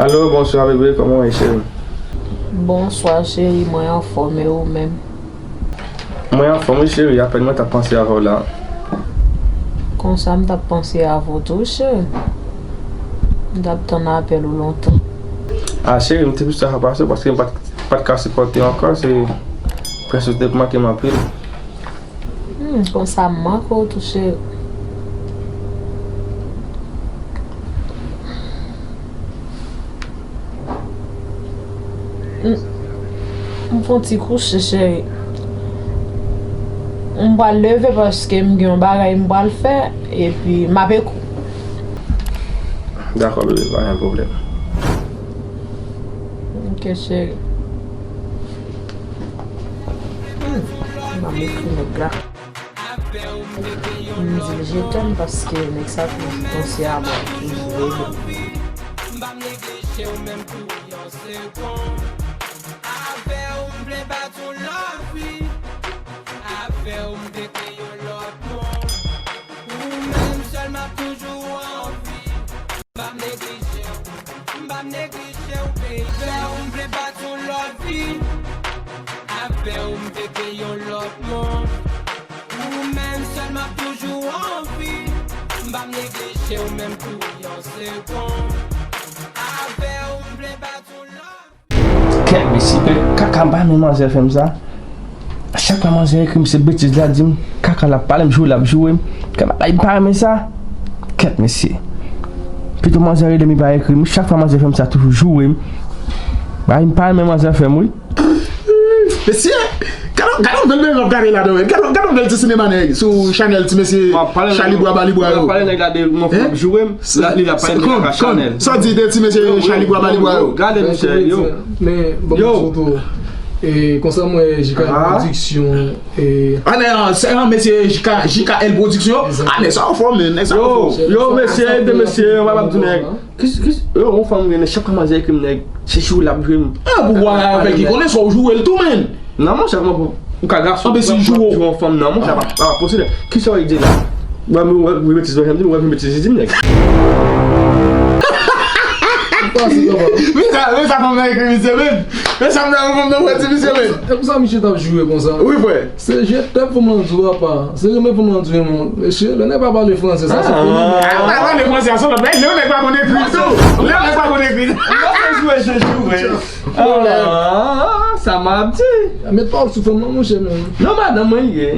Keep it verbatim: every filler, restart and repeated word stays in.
Alo, bonswa bebe, kòman w ye cheri? Bonswa cheri, mwen anfòm, e ou menm? Mwen anfòm wi cheri, apèn mwen t ap panse avè w la. Konsa m t ap panse avè w tou cheri. M t ap tann apèl ou lontan. Ah cheri, m te plis ta pase w paske m pa t, pa t ka sipòte ankò, se prensip te manke m anpil. Hmm, konsa m manke w tou cheri. M, m fon ti kouche cheri. M pral leve paske m gen yon bagay m pral fè epi m ap ekri w. Dakò bebe, pa gen pwoblèm. Ok cheri. Hmm, m ap ekri nèg la. M di l je t'aime paske nèg sa toujou panse a mwen, toujou rele m. Kèt mesye, kaka m pa renmen manzè fè m sa. Chak fwa manzè ekri m se betiz l ap di m, kaka l ap pale m, joure l ap joure m. Kè bagay m pa renmen sa. Kèt mesye. Pito manzè rele m li pa ekri m, chak fwa manzè fè m sa toujou joure m. Bagay m pa renmen manzè fè m wi. Mesye, gade yon bèl bagay w ap gade la dan wi. Gade yon bèl ti sinema nèg sou chanèl ti mesye Chalibwa Balibwa yo. Pale nèg la de mwen fè m ap joure m. Sa di de ti mesye Chalibwa Balibwa yo. Gade misye yo. Men bon yo. Konsa mwen J K L Production. Ah nè, se yon mesye J K, J K L Production. Ah nè sa anfòm men, nè sa anfòm. Yo mesye, de mesye, mwen pa ap di nèg. Kis kis, yo yon fanm gen chak manzè ekri m nèg, se joure l ap joure m. Ah pou wè avèk li konnen sa w joure l tou men. Non monchè, kòman pou ou ka gason, anben si joure yon fanm nan monchè, pa pa posib. Kisa w di la? Mwen mwen mwen betiz mwen di mwen mwen betiz di m nèg. Men sa men sa fanm nan ekri misye men. Men sa fanm nan ekri misye men. E pou sa misye t ap joure konsa? Wi frè. Se je t'aime fanm lan di w apa. Se renmen fanm lan di w renmen w. Mesye, lè nèg pa pale fransè sa se fini. Ah pa pale fransè a se lòt bagay. Lè nèg pa konn ekri tou. Lè nèg pa konn ekri. Lè se joure se joure. Ah, sa m ap di. Met pawòl sou fanm nan monchè men. Non madanm mwen li ye.